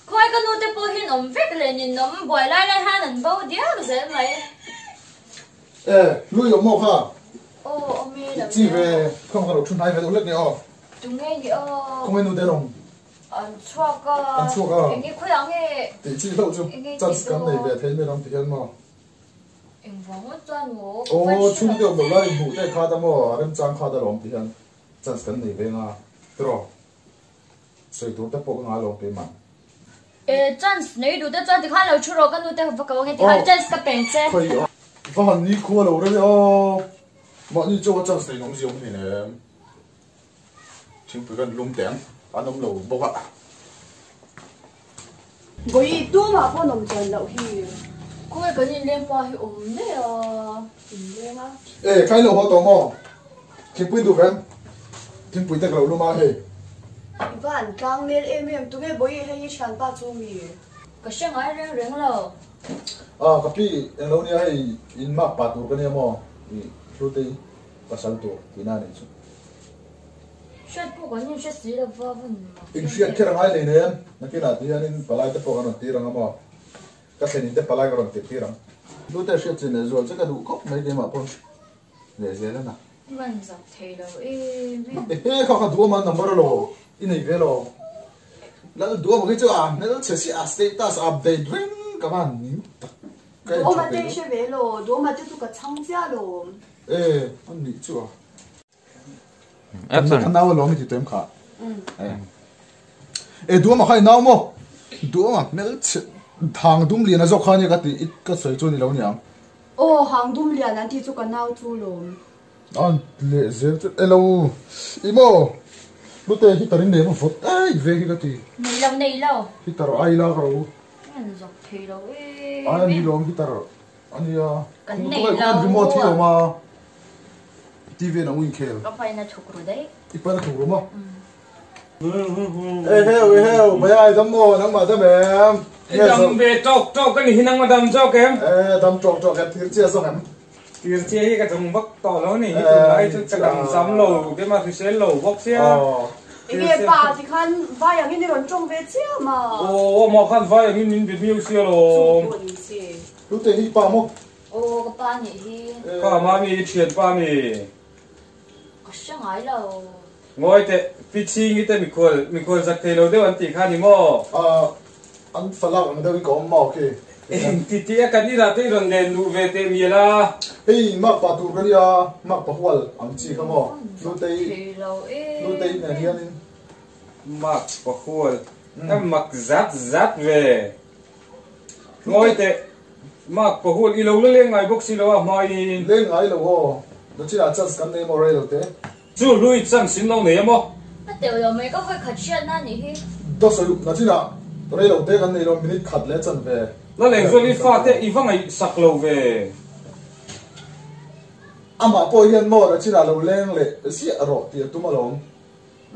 Khawi ka nu te pawh hian awm vek leh ninawm buai lai lai hian an bo diak zel mai. E, lui awm maw kha? Aw, awm e, lo Chi ve, khawng ka lo thu hnai ve deuh hlek ni aw. Tunge ni aw? Khawnge nu te lawng? An chhuak a. An chhuak a. Enge khawiah nge? Tih chi hlauh chu chance kan nei ve thei mai lam ti hian maw? Engvang ngawt chuan maw? Aw, chhungte awm loh lai inhmuh te kha ta maw? A remchang kha ta lawm ti hian chance kan nei ve nga tiraw? Sawi tur te pawh ka ngai lo keimah. E chance nei duh te chuan tikhan lo thu rawh ka nu te va ko ange tikhan chance ka peng che. Khawi a va han ni khua lo reng e aw. Mahni chaw a chance nei awm zia awm hlein em. Thingpui kan lum teh ang an awm lo bawk a. Vawi tumah pawh nawm chuan loh hi. Khawi kan inleng pa hi awm daih a. Inleng a. E khai lo haw tawh maw? Thingpui duh em? Thingpui te ka lo lum a hei. I va han tlang nel em em, tunge Bawihi hei hi thianpa chu mi? Ka hre ngai reng reng lo. Ah ka pi englo nia hei in mak pah tur ka nia maw? I Hlutei pasal tur tihna a nih chu. Hriat pawh kan inhre si lo va va ni mak. Inhriat kher a ngai hlei nen, nakinah ti hianin palai te pawh kan rawn tir ang a maw? Ka thlenin te palai ka rawn tir tir ang. Hlute hriat chin leh zual che ka duh khawp mai keimah pawh leh zel a na. Van zak thei lo em em. Ehe kha kha duhawm a number alo i nei ve lo. Lal duhawm ang hi chu a hmelchhe si a status update reng ka van ning tak. Ka en Duhawm a tha te peih lo. hre ve lo, duhawm a te chu ka chhang chiah lo. E a nih chu a. Ka nau alawm i ti tawh em kha. E duhawm a kha i nau maw? Duhawm a hmelchhe thang dum lian a zawk kha ania ka ti i ka sawi chu a ni lo niang. Aw hang dum lian an tih chu ka nau chu lawm. An leh zel chu elo i maw Hlute heater in nei maw vawt aih ve hi ka ti. Nei lo nei lo. Heater ai la ka ro. An zawk thei lo em. Ai ani lawm heater ania. Kan nei lo. Remote hi awm a. TV an ang inkhel. Ka paina thuk ru daih. I paina thuk ru maw? Eheu eheu Bayai dam maw nangmah dam em? Dam ve tawk tawk a ni hi nangmah dam zawk em? E dam tawk tawk em thir chiah zawk em? Thir chiah hi ka dam vak tawh lo ni hi tunlai chu ka dam zam lo te mah hrisel lo bawk sia. Enge pa tikhan vai angin i rawn tawng ve chiah ma? Aw amah khan vai angin min be miau sia lawm. Chu pawh ni se. Tute hi pa maw? Aw ka pa nih hi. Ka mami i thian pa mi? Ka hre ngai lo. Ngawi teh, Pi Chhingi te mikhual, mikhual zak thei lo deuh an tih kha ni maw? Ahh, an fa lak ang deuhin ka awm maw khi? Eng ti tih a kan inah te i rawn len luh ve teh mial a. Hei, mak pah tur ka nia, mak pa hual ang chi kha maw? Nutei, Nutei nen hianin. Mak pa hual, ka mak zat zat ve. Ngawi teh, mak pa hual i lo la leng ngai bawk si lo a hmaiin. Leng ngai lo aw, nachinah chance kan nei maw rei lo te. Chu hlui chance in lo nei a maw? A teuh lo mai, ka vawi khat hriatna a nih hi. Dawsawi up nachinah rei lo te kan nei lo, minute khat leh chan ve. La leng zual i fate i va ngaihsak lo ve. Amah pawh hian maw nachinah lo leng leh ziah rawh tih a tum alawm.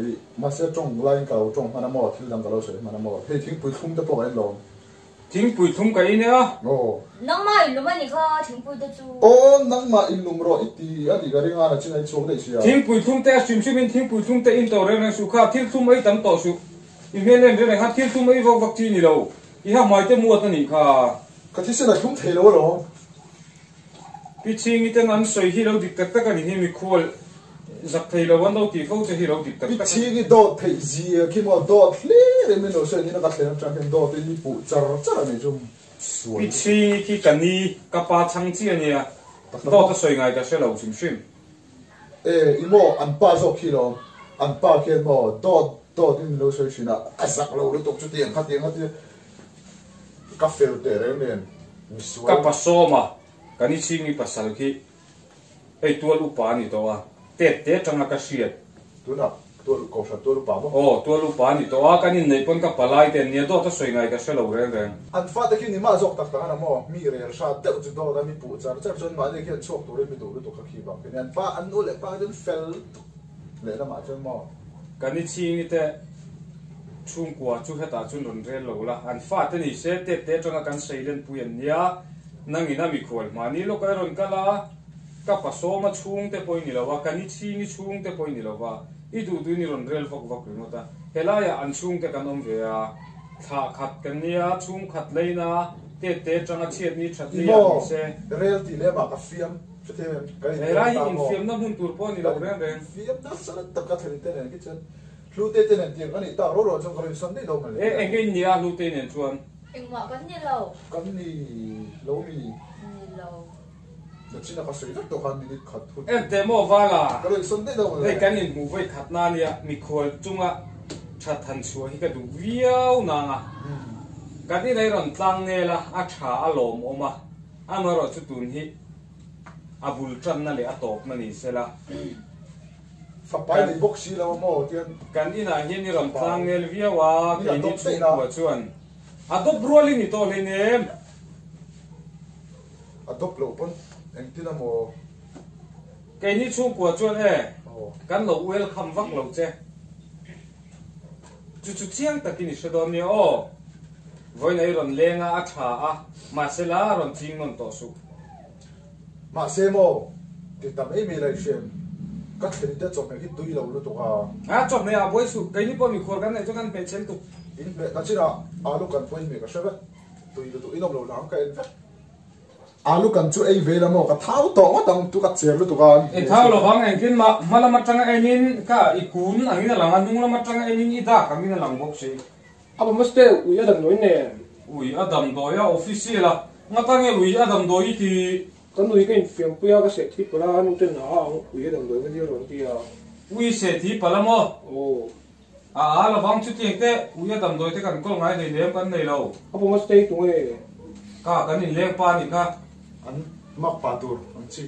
Ih, mahse tawng laiin ka lo tawng hman a maw, thil dang ka lo sawi hman a maw. Hei thingpui thlum te pawh ka in lawm. Thingpui thlum ka in e a. Aw. Nangmah in lum a nih kha thingpui te chu. Aw, nangmah in lum rawh i ti a nih ka ring a, nachin a i chhuak daih sia. Thingpui thlum te a hrim hrim in thingpui thlum te in to reng reng suh kha, thil thlum ei tam tawh suh. I hmel en reng reng kha thil thlum ei vak vak chi ni lo. I ha hmai te muat a nih kha. Ka thisen a thlum thei lo alawm. Pi Chhingi ten an sawi hi lo dik tak tak a ni hi, mikhual zak thei lo an lo tih fo che hi lo dik tak Pi tak a ni. Chhingi dawt theih zia khi maw dawt hlir in min lo sawi niin a ka thlen atang hian dawt in mi puh char char a ni chu sual. Pi Chhingi khi ka ni, ka pa chhang chi a nia, dawt a sawi ngai ka hre lo hrim hrim. E i maw an pa zawk khi lawm, an pa khian maw dawt dawt in min lo sawi thin a, a zak lo lutuk chutiang khatiang khatia ka fel teh reng nen. Ka pasawma kan i chhingi pasal khi hei tual upa a ni tawh a, tet te atanga ka hriat. Tunah tual kohhran tual upa maw? Aw, tual upa a ni tawh a, kan inneih pawn ka palai te an nia, dawt a sawi ngai ka hre lo reng reng. An fate khi ni mah zawk tak tak a na maw? Mi rel hrat deuh chu dawt a, mi puh char char chuan mahni khian chhuak turin mi duh lutuk kha khi bak khi nia. An pa, an nu leh pa chuan fel tuk lehlamah chuan maw? Kan i chhingi te. Chhungkua chu hetah chuan rawn rel lo la, an fate ni se tet te atanga kan seilenpui an nia, nangin a mikhual hmani lawk a rawn kal a, ka pasawma chhungte pawh i ni lo a, ka ni chhingi chhungte pawh i ni lo va, i duh duhin i rawn rel vak vak ringawt a, helaiah an chhungte kan awm ve a, Thlah khat kan nia, chhungkhat leina tet te atanga chhiat ni that I ni ah maw? ni se. Rel tih lem ah ka fiam hrethiam em? Kan He infiam lai hi ta maw? infiamna hmun tur pawh a ni lo Kan reng reng. infiam nasa tak ka thlen te nen khi chuan Hlute te nen tiang kan nih tak ro ro chuan ka lo insawn daih lo mai E, eng nge in nia Hlute nen chuan? Engmah kan ni lo. Kan ni lo mi? Ni lo. Nachina ka sawi vek tawh khan minute khat hun. En teh maw Vala? Ka lo insawn daih lo mawle. Hei kan inhmuh vawi khat na nia, mikhual chunga tha than chhuah hi ka duh viau nang a. Kan inei rawn tlang nel a, a tha a lawmawm a, amaherawh chu tun hi a bul tanna leh a tawpna ni sela. Fapai nei bawk si lo a maw tian. Kan inah hian i rawn tlang nel viau a, keini chhungkua chuan a dawp rual i ni tawh hleinem. A dawp loh pawn engtin a maw? Keini chhungkua chuan e, kan lo welcome vak lo che. Chu chu chiang takin i hre dawn nia aw. Vawiin a i rawn leng a, a tha a, mahse la a rawn ching nawn tawh suh. Mahse maw, ti ta mai mai la i hriam. Ka thlen te chawhmeh hi tui lo lutuk a. A chawhmeh ah buai suh, keini pawh mikhual kan neih chuan kan hmeh chel tuk. In hmeh na chinah alu kan pawhin hmeh ka hre vek. Tui lutuk in awm lo lang ka en vek. Alu kan chu ei ve la maw ka thau tawh ngawt ang chu ka cher lutuk a. I thau lo vang engtin mah hma lam atanga en in ka i kun angin a lang a hnung lam atanga en in i dak angin a lang bawk si. A pa maste ui a damdawi nen. Ui a damdawi a official a ngata nge ui a damdawi i ti. Kan ui ka infiampui a ka seh thi palh a nu ten a ang ui a damdawi va dil rawn ti a. Ui seh thi palh a maw? Aw. A a lovang chutiang te ui a damdawi te kan kawl ngai hlei lem kan nei lo. A pawm a stay tung e. Ka kan inleng pa nih kha. An mak pa tur ang chi.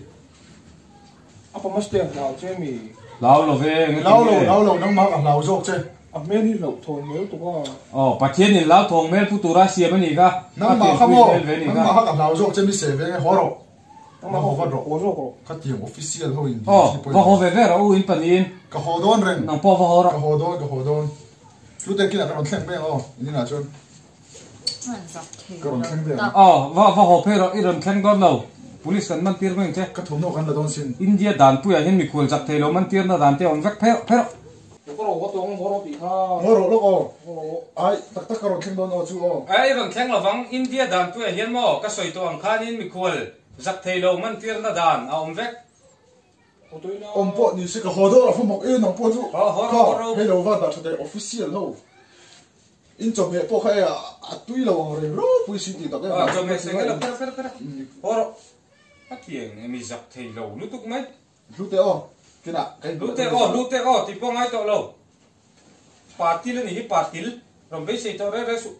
A pawm a stay a hlau che mi. Hlau lo ve eng Hlau lo hlau lo nangmah ka hlau zawk che. A hmel hi hlauh thawn hmel tuk a. Aw Pathian in hlau thawng hmel pu tura siam a nih kha. Nangmah kha maw nangmah kha ka hlau zawk che mi seh ve nge haw rawh. Va haw vat rawh. Haw zawk rawh. Khatiang official ho in Aw, hi va haw ve ve rawh u in pahnihin. Ka haw dawn reng. Nang pawh va haw rawh. Ka haw dawn, ka haw dawn. Hlute kinah ka rawn thleng mai ang aw, in inah chuan. Ka rawn thleng ve ang. Aw, va va haw phei rawh, i rawn thleng dawn lo. Police kan man tir mai ang che. Ka thawmhnaw kan la dawn sin. India danpuiah hian mikhual zak thei lo man tirna dan te a awm vek phei rawh, phei rawh. Ka rawh ka tawng haw rawh tih kha. Haw rawh lawk aw. Ai, tak tak ka rawn thleng dawn aw chu aw. Ai, rawn thleng lovang. India dan tuiah hian maw ka sawi tawh ang khanin mikhual zak thei lo man tirna dan a awm vek. Awm pawh ni se ka haw dawn a fawmawk e nang pawh chu. Haw haw rawh haw rawh. Hei lo va dah tha teh official ho. In chawhmeh pawh kha e a tui lo ang reng ropui si tih tak em. Chawhmeh seng elo phera phera phera. Haw rawh. A tiang emi zak thei lo lutuk mai. Hlute aw, kinah ka inhmuh Hlute aw, hlute aw tih pawh ngai tawh lo. Patil a nih hi, patil. Rawn beisei tawh reng reng suh.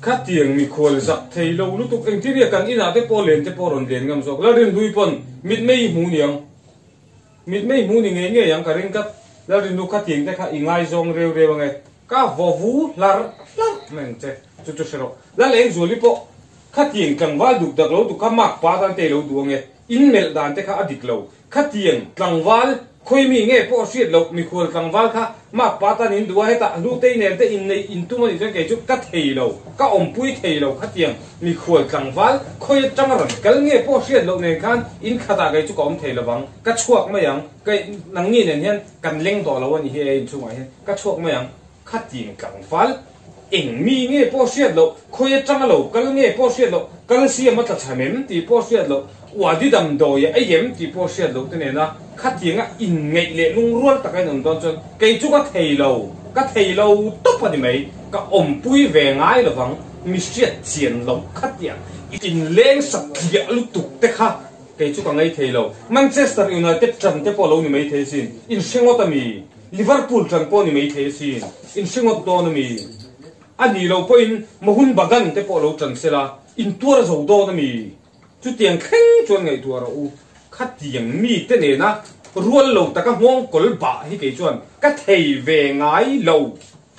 Khatiang mikhual zak thei lo lutuk engtin nge kan inah te pawh len te pawh rawn len ngam zawk. Lalrinhlui pawn mitmei i hmu niang. Mitmei hmu ni ngei ngei ang ka ring tlat. Lalrinhlu khatiang te kha i ngaizawng reu reu ange. Ka vaw vu hlar hlar mai ang che. Chu chu hre rawh. Lalengzuali pawh khatiang tlangval duk dak lo duk kha mak pa tan te i lo duh ange. In melh dan te kha a dik lo. Khatiang tlangval khawi mi nge pawh hriat loh mikhual tlangval kha mak pa tan in duh a, hetah hlutei nen te inneih in tum a nih chuan kei chu ka thei lo, ka awmpui thei lo. Khatiang mikhual tlangval khawi atanga rawn kal nge pawh hriat loh nen khan in khatah kei chu ka awm thei lovang, ka chhuak mai ang, kei nangni nen hian kan leng tawh lo a nih hi e inchhungah hian ka chhuak mai ang. Khatiang tlangval eng mi nge pawh hriat loh, khawi atanga lo kal nge pawh hriat loh, calcium a tla chhan em tih pawh hriat loh, uadi damdawi a ei em tih pawh hriat loh te nena khatianga inngeih leh lungrual taka in awm dawn chuan kei chu ka thei lo, ka thei lo tawp a ni mai, ka awmpui ve ngai lovang, mi hriat chian loh khatiang inleng satliah lutuk te kha kei chu ka ngei thei lo. Manchester United tan te pawh lo ni mai thei sin, in hre ngawt a mi? Liverpool tan pawh ni mai thei asin, in hre ngawt dawn a mi? A nih loh pawhin Mohun Bagan te pawh lo tan sela, in tuar zo dawn a mi? Chutiang thleng chuan ngaihtuah rawh u, khatiang mi te nena rual lo taka nghawng kawl bah hi kei chuan ka thei ve ngai lo,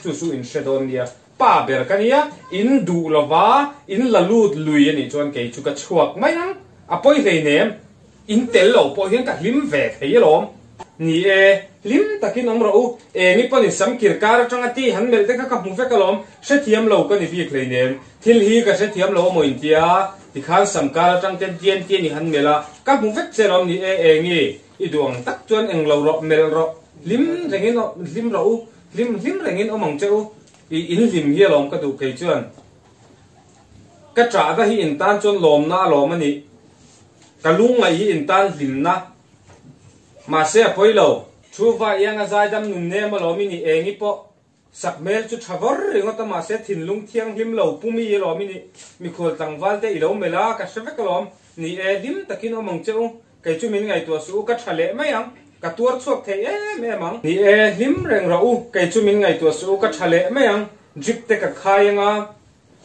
chu chu in hre dawn nia, pa ber ka nia, in duh lova in la lut lui a nih chuan kei chu ka chhuak mai ang, a pawi hleinem. In tel lo pawh hian ka hlim ve thei alawm. Ni e, hlim takin awm rawh u. Eng i pawn in sam kir kar atanga ti han melh te kha ka hmu vek alawm. Hrethiam lo ka ni bik hleinem. Thil hi ka hrethiam lo amaw in tia, tikhan sam kar atang ten tian tian i han melh a, ka hmu vek che alawm. Ni e, eng i, i duh ang tak chuan eng lo rawh, melh rawh. Hlim rengin hlim rawh u. Hlim hlim rengin awm ang che u. I in hlim hi alawm ka duh kei chuan. Ka ṭahna hi in tan chuan lawmna alawm a nih. Ka lungngaih hi in tan hlimna. Mahse a pawi lo. Thu va ianga zaidam nun nem alawm i nih eng i pawh sak hmel chu ṭha vawr ringawt a mahse thinlung thianghlim lo pumi alawm i nih. Mikhual tlangval te i lo melh a, ka hre vek alawm. Ni e, hlim takin awm ang che u. Kei chu min ngaihtuah suh u, ka ṭha leh mai ang. Ka tuar chhuak thei em em ang. Ni e, hlim reng rawh u. Kei chu min ngaihtuah suh u, ka ṭha leh mai ang. Drip te ka khai anga,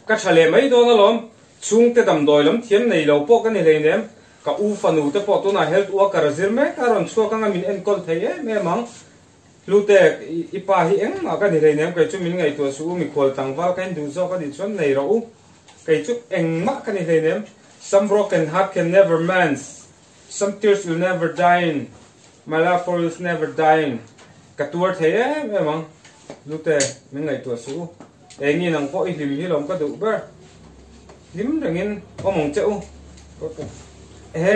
ka ṭha leh mai dawn alawm. Chhungte damdawi lam thiam nei lo pawh ka ni hleinem. Ka u fanu te pawh tunah health worker a zir mek a, rawn chhuak anga min enkawl thei em em ang. Hlute, i pa hi engmah ka ni hleinem, kei chu min ngaihtuah suh u, mikhual tlangval ka induh zawk a nih chuan nei rawh u. Kei chu engmah ka ni hleinem. Some broken heart can never mend, some tears will never dying, my love for you is never dying. Ka tuar thei em em ang. Hlute, min ngaihtuah suh u. Eng in ang pawh i hlim hi lawm ka duh ber. Hlim rengin awm ang che u. He,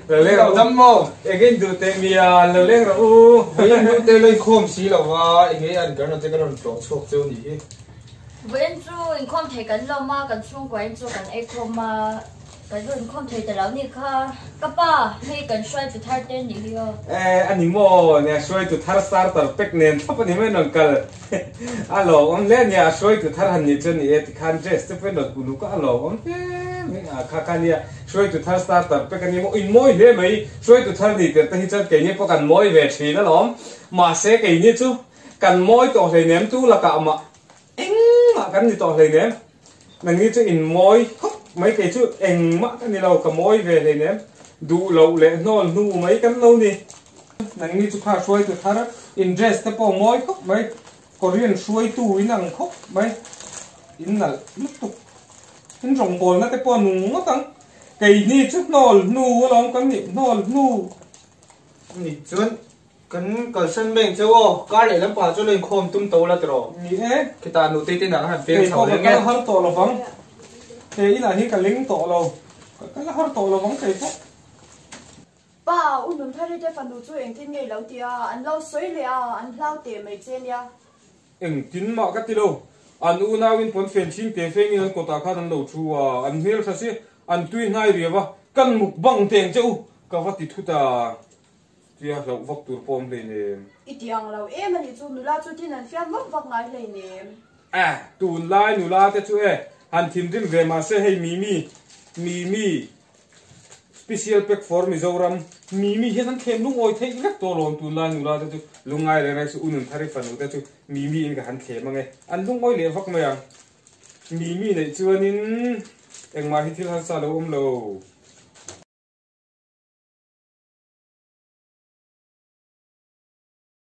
lo leng rawh u. Dam maw? Eng in duh teh mia, lo leng rawh u. Vawiin hlute lo inkhawm si lo va, eng nge an kan rawn che ka rawn tlawh chhuak cheu ni hi. Vawiin chu inkhawm thei kan lawm a, kan chhungkua in chu kan eikhawm a, kan rawn inkhawm thei ta lo ni kha. Ka pa, hei kan hruaitu thar te nih hi aw. E, a ni maw? Nia hruaitu thar starter pack nen thlap a ni mai rawn kal. A lawmawm hle a nia, a hruaitu thar han nih chuan ni e tikhan dress te pawh in rawn uluk a, a lawmawm hle mai a, kha kha nia hruaitu thar starter pack a ni maw? In mawi hle mai, hruaitu thar ni tirh te hi chuan keini pawh kan mawi ve thin alawm, mahse keini chu kan mawi tawh hleinem tu lakah mah Engmah kan ni tawh hleinem. Nangni chu in mawi khawp mai kei chu engmah ka ni lo, ka mawi ve hleinem. Duh loh leh hnawl hnu mai kan lo ni. Nangni chu kha hruaitu thar in dress te pawh mawi khawp mai, Korean hruaitu in ang khawp mai, in nalh lutuk. In rawngbawlna te pawh nung ngawt ang. Keini chu hnawl hnu alawm kan nih, hnawl hnu. Ni chuan Kan kalsan mai ang cheu aw, kar leh lampangah chuan lo inkhawm tum to la tiraw? Ni e. Khitah nutei te inah ka han peng chho leh nge. Kei pawh ka kal har tawh lovang. He inah hi ka ling tawh lo. Ka kal har tawh lovang kei pawh. Pa, u Nunthari te fanu chu engtin nge i lo ti a? An lo sawi leh a, an hlau teh mai che nia. Engtin mah ka ti lo. An unauin pawn fen chhing te fengin an kawtah khan an lo thu a, an hmeltha si, an tui hnai riau a, kan mukbang teng che u, ka va ti thut a. Tia hlauh vak tur pawh awm hleinem. I ti ang lo em a nih chu, nula chu tin an fiam vak vak ngai hleinem. Eh, tunlai nula te chu e, han thinrim ve mah se hei Mimi, Mimi, Special pack for Mizoram, Mimi hian an thlem lungawi theih vek tawh alawm tunlai nula te chu, lungngai reng reng suh u Nunthari fanu te chu Mimi in ka han thlem ange, an lungawi leh vak mai ang. Mimi neih chuanin engmah hi thil harsa lo awm lo.